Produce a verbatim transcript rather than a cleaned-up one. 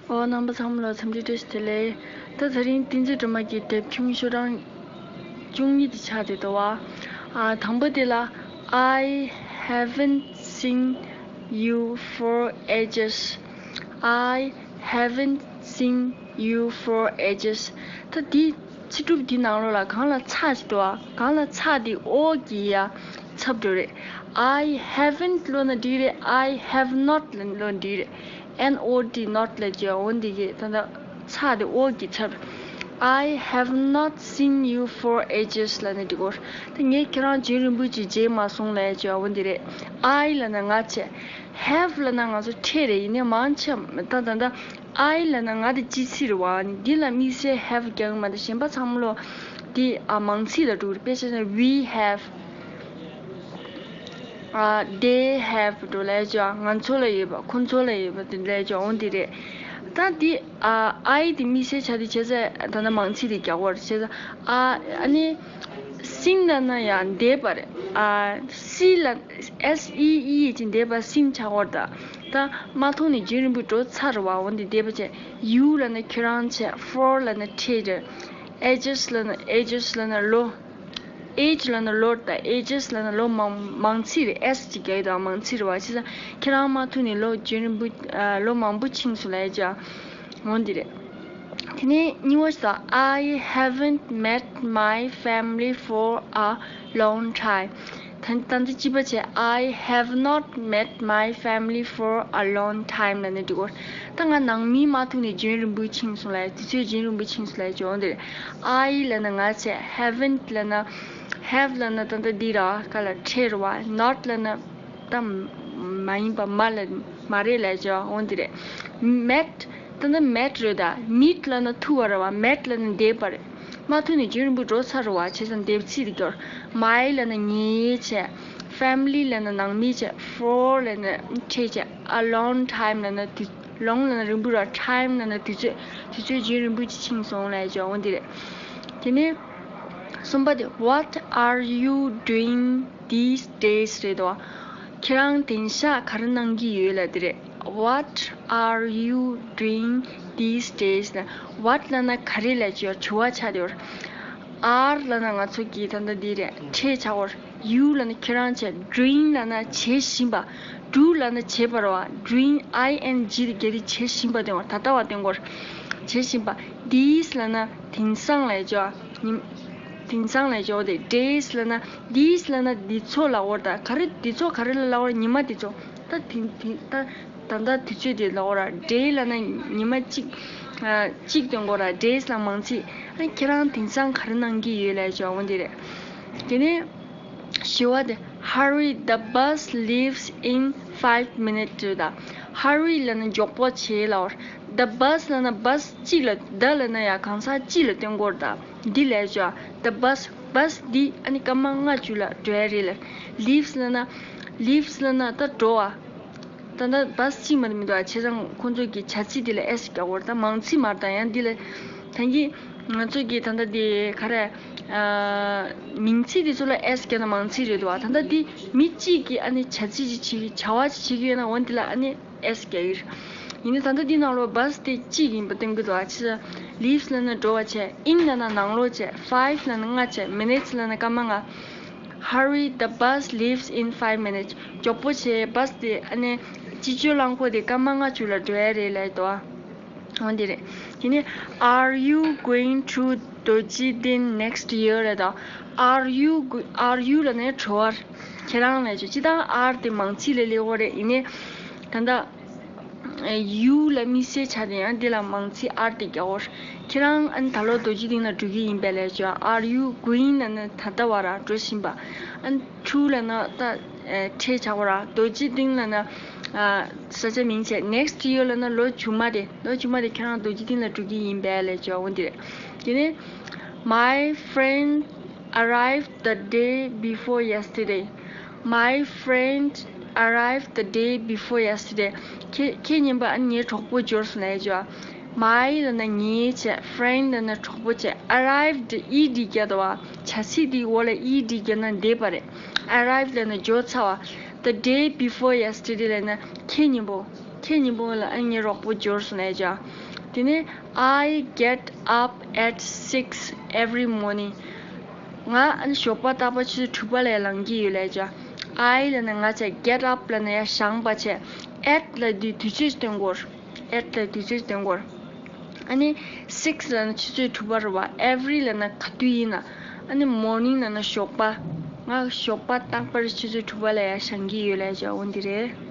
ཨོ། རྣམ་པ་ཚང་མ་ལ་འཚམས་འདྲི་བཀྲ་ཤིས་བདེ་ལེགས། ད་དེ་རིང་བསྟན་འཛིན་སྒྲོལ་མ་གི་དེབ་ཆུང་ཤོག་གྲངས་བཅུ་གཉིས་དེ་ཆགས་བསྡད་འདུག་བ། ཨ། དང་པོ་དེ་ལ། I haven't seen you for ages. I haven't seen you for ages. ད་དེ་ཚིག་གྲུབ་དེ་ནང་ལོགས་ལ་གང་ལ་ཚ་ཞིག་འདུག་བ། གང་ལ་ཚ་དེ་ཨོ་གི་ཡ་ཚབ་འགྲོ་རེད། I haven't ལབ་ན་འགྲིག་རེད། I have not ལབ་ན་འགྲིག་རེད། N O T, not ལབ་ཀྱི་འོ་འདི་གི་ད་ལྟ་ཚ་དེ་ཨོ་གི་ཚབ། I have not seen you for ages ལབ་ན་འགྲིག་གོ། ད་ངས་ཁྱེད་རང་རྒྱུན་རིང་པོ་ཅིག་མཇལ་མ་སོང་ལབ་ཀྱི་འོ་འདི་རེད། I ལབ་ན་ང་བྱས། Have ལབ་ན་ང་ཚོ་ཕྲད་རེད། ཡིན་ནའི་མང་ཆེ་ད་ད་ད་I ལབ་ན་ང་དེ་སྤྱི་ཚིག་རེད་བ། འདི་ལ་དམིགས་བསལ་have རྒྱག་གི་མ་རེད། གཞན་པ་ཚང་མ་ལོ་འདི་ཨ་མང་ཚིག་ལ་འགྲོ་གི་རེད། དཔེ་བྱས་ན་we have ཨ། they have འགྲོ་ལབ་ཀྱི་ང་ཚོ་ལ་ཡོད་པ། ཁོ་ཚོ་ལ་ཡོད་པ་དེ་ལབ་ཀྱི་འོ་འདི་རེད། ད་འདི་ཨ་I དེ་དམིགས་བསལ་བྱ་དེ་བྱས་ཙང་ད་ནི་མང་ཚིག་དེ་རྒྱག་པ་རེད། བྱས་ཙང་ཨ་ཨ་ནི་seen ལབ་ན་ཡང་འདས་པ་རེད། ཨ། See ལབ། S E E ཡིས་ཀྱི་འདས་པ་seen ཆགས་པ་རེད། ད་ད་མ་མཐོང་ནས་རྒྱུན་རིང་པོ་འགྲོ་ཚར་བ་འོ་འདི་འདས་པ་བྱས། You ལབ་ན་ཁྱེད་རང་བྱས། For ལབ་ན་ཕྲད་རེད། Ages ལབ་ན། Ages ལབ་ན་ལོ། Age ལབ་ན་ལོ་དང་ages ལབ་ན་ལོ་མང་མང་ཚིག་རེད། S གཅིག་རྒྱག་ཡོད་དང་མང་ཚིག་རེད་བ། བྱས་ཙང་ཁྱེད་རང་མ་ཐུག་ནས་ལོ་རྒྱུན་རིང་པོ་ཨ་ལོ་མང་པོ་ཕྱིན་སོང་ལབ་ཀྱི་འོ་འདི་རེད། དེ་ནས་གཉིས་པ་ཞིག་དང་། I haven't met my family for a long time. ད་ད་འདི་གཅིག་པ་བྱས། I have not met my family for a long time ལབ་ནས་འགྲིག་གོ། ད་ང་ནང་མི་མ་ཐུག་ནས་རྒྱུན་རིང་པོ་ཕྱིན་སོང་ལབ། དུས་ཚོད་རྒྱུན་རིང་པོ་ཕྱིན་སོང་ལབ་ཀྱི་འོ་འདི་རེད། I ལབ་ན་ང་བྱས། Haven't ལབ་ན། Have ལབ་ན་ད་ལྟ་འདི་ར་ག་ལ་ཕྲད་རེད་བ། Not ལབ་ན་ད་མ་ཡིན་པ། མ་ལ་མ་རེད་ལབ་ཀྱི་འོ་འདི་རེད། Met ད་ལྟ་met རེད་ད། Meet ལབ་ན་ཐུག་པ་རེད་བ། Met ལབ་ན་འདས་པ་རེད། མ་ཐུག་ནས་རྒྱུན་རིང་པོ་འགྲོ་ཚར་རེད་བ། བྱས་ཙང་འདས་པ་ཚིག་དེ་སྐྱོར། My ལབ་ན་ངའི་བྱས། Family ལབ་ན་ནང་མི་བྱས། For ལབ་ན་ཕྲད་བྱས། A long time ལབ་ན་དུས། Long ལབ་ན་རིང་པོ་ར། Time ལབ་ན་དུས་ཚོད། དུས་ཚོད་རྒྱུན་རིང་པོ་ཅིག་ཕྱིན་སོང་ལབ་ཀྱི་འོ་འདི་རེད། དེ་ནས་གསུམ་པ་དེ། What are you doing these days རེད་དོ། ཁྱེད་རང་དེང་སང་ག་རེ་གནང་གི་ཡོད་ལབ་དེ་རེད། What are you doing these days ལབ། What ལབ་ན་ག་རེ་ལབ་ཀྱི་ཡོད། དྲི་བ་ཆགས་བསྡད་ཡོད། Are ལབ་ན་ང་ཚོ་གི་ད་ལྟ་འདི་རེད། ཕྲད་ཆགས་ཡོད། You ལབ་ན་ཁྱེད་རང་བྱས། Doing ལབ་ན་བྱེད་བཞིན་པ། Do ལབ་ན་བྱེད་པ་རེད་བ། Doing I N G དེ་གལ་ཏེ་བྱེད་བཞིན་པ་དེ་ཡོད། ད་ལྟ་བ་དེ་ཡོད། བྱེད་བཞིན་པ། These ལབ་ན་དེང་སང་ལབ་ཀྱི་ཡོད། ཉིན། དེང་སང་ལབ་ཀྱི་ཡོད་དེ། Days ལབ་ན། These ལབ་ན་འདི་ཚོ་ལབ་ཡོད་ད། ག་རེ་འདི་ཚོ་ག་རེ་ལ་ལབ་ཡོད། ཉི་མ་འདི་ཚོ། ད་དེང་དེང་ད་ད་ལྟ་དུས་ཚོད་དེ་ལབ་ཡོད་ར། Day ལབ་ན་ཉི་མ་གཅིག་ཨ་གཅིག་སྟོན་གོ་ར། Days ལ་མང་ཚིག་ཨ་ཁྱེད་རང་དེང་སང་ག་རེ་གནང་གི་ཡོད་ལབ་ཀྱི་ཡོད་འོ་འདི་རེད། དེ་ནས་བཞི་བ་དེ། Hurry, the bus leaves in five minutes རེད་ད། Hurry ལབ་ན་མགྱོགས་པོ་བྱེད་ལབ་ཡོད། The bus ལབ་ན་bus གཅིག་ལ། the ལབ་ན་ཡ་གང་ཟག་གཅིག་ལ་སྟོན་གོ་ར་ད། འདི་ལབ་ཀྱི་ཡོད། The bus, bus འདི་ཨ་ནི་སྐར་མ་ལྔ་བཅུ་ལ་འགྲོ་ཡ་རེད་ལབ། Leaves ལབ་ན། Leaves ལབ་ན་ད་འགྲོ་བ། ད་ལྟ་bus གཅིག་མ་གཏོགས་མི་འདུག་ཨ། བྱས་ཙང་ཁོང་ཚོ་གི་བྱ་ཚིག་འདི་ལ་S རྒྱག་དགོས་རེད། ད་མང་ཚིག་མ་རེད། ད་ཡང་འདི་ལ་ད་གིན་ང་ཚོ་གི་ད་ལྟ་འདི་ག་རེ་ཨ་མིང་ཚིག་འདི་ཚོ་ལ་S རྒྱག་ན་མང་ཚིག་རེད་འདུག་ཨ། ད་ལྟ་འདི་མི་གཅིག་གིས་ཨ་ནི་བྱ་ཚིག་ཅིག་བྱེད་ཀྱི་བྱ་བ་ཅིག་བྱེད་ཀྱི་ཡོད་ན་འོ་འདི་ལ་ཨ་ནི་S རྒྱག་གི་རེད། ཡིན་ནའི་ད་ལྟ་འདི་ནང་ལོགས་bus དེ་གཅིག་ཡིན་པ་སྟོན་གྱི་འདུག་ཨ། བྱས་ཙང་leaves ལབ་ན་འགྲོ་བ་བྱས། In ལབ་ན་ནང་ལོགས་བྱས། Five ལབ་ན་ལྔ་བྱས། Minutes ལབ་ན་སྐར་མ་ལྔ། Hurry, the bus leaves in five minutes. མགྱོགས་པོ་བྱེད། bus དེ་ཨ་ནི་སྤྱི་སྤྱོད་རླངས་འཁོར་དེ་སྐར་མ་ལྔ་བཅུ་ལ་འགྲོ་ཡ་རེད་ལབ་འདུག་ཨ། འོ་འདི་རེད། དེ་ནས་Are you going to Dorjiding next year ལབ་དང་། Are you go- Are you ལབ་ན་དྲི་བ། ཁྱེད་རང་ལབ་ཆོག་སྤྱིར་བཏང་are དེ་མང་ཚིག་ལ་སླེབས་ཡོད་རེད། ཡིན་ནའི་ད་ལྟ་you ལ་དམིགས་བསལ་བྱས་ཏེ་ཡང་འདི་ལ་མང་ཚིག་are དེ་རྒྱག་དགོས། ཁྱེད་རང་ཨ་ནི་ད་ལོ་རྡོ་རྗེ་གདན་ལ་འགྲོ་གི་ཡིན་པས་ལབ་ཆོག Are you going ལབ་ན་ད་ལྟ་བ་ར་འགྲོ་བཞིན་པ། ཨ་ནི་to ལབ་ན་ད་ཨ་ཕྲད་ཆགས་པ་ར། རྡོ་རྗེ་གདན་ལབ་ན་ཨ་ས་ཆ་མིང་བྱས། next year ལབ་ན་ལོ་མཇུག་མ་དེ། ལོ་མཇུག་མ་དེ་ཁྱེད་རང་རྡོ་རྗེ་གདན་ལ་འགྲོ་གི་ཡིན་པས་ལབ་ཆོག་འོ་འདི་རེད། དེ་ནས་My friend arrived the day before yesterday. My friend arrived the day before yesterday. ཁེ་ཁེ་ཉིན་པ་ཨ་ངའི་གྲོགས་པོ་འབྱོར་སོང་ལབ་ཡ་ཅོ། My ལབ་ན་ངའི་བྱས། Friend ལབ་ན་གྲོགས་པོ་བྱས། Arrived ed རྒྱག་འདུག་བ། བྱ་ཚིག་འདིའི་འོག་ལ་ed རྒྱག་ན་འདས་པ་རེད། Arrived ལབ་ན་འབྱོར་ཚར་བ། The day before yesterday ལབ་ན་ཁེ་ཉིན་པོ། ཁྱེད་ཉིན་པོ་ལ་ཨ་ངའི་རོགས་པོ་འབྱོར་སོང་ལས་ཀྱང་། དེ་ནས་I get up at six every morning། ང་ཨ་ནི་ཞོགས་པ་རྟག་པར་ཆུ་ཚོད་དྲུག་པ་ལ་ཡར་ལངས་ཀྱི་ཡོད་ལས་ཀྱང་། I ལབ་ན་ང་བྱས། get up ལབ་ན་ཡར་བཞེངས་པ་བྱས། At ལབ་དུས་དུས་ཚོད་སྟོན་གོ། At ལབ་དུས་ཚོད་སྟོན་གོ། ཨ་ནི་six ལབ་ན་ཆུ་ཚོད་དྲུག་པ་རེད་བ། Every ལབ་ན་ག་དུས་ཡིན་ན། ཨ་ནི་morning ལབ་ན་ཞོགས་པ། ང་ཞོགས་པ་རྟག་པར་ཆུ་ཚོད་དྲུག་པ་ལ་ཡར་བཞེངས་ཀྱི་ཡོད་ལས་ཀྱང་འོ་འདི་རེད།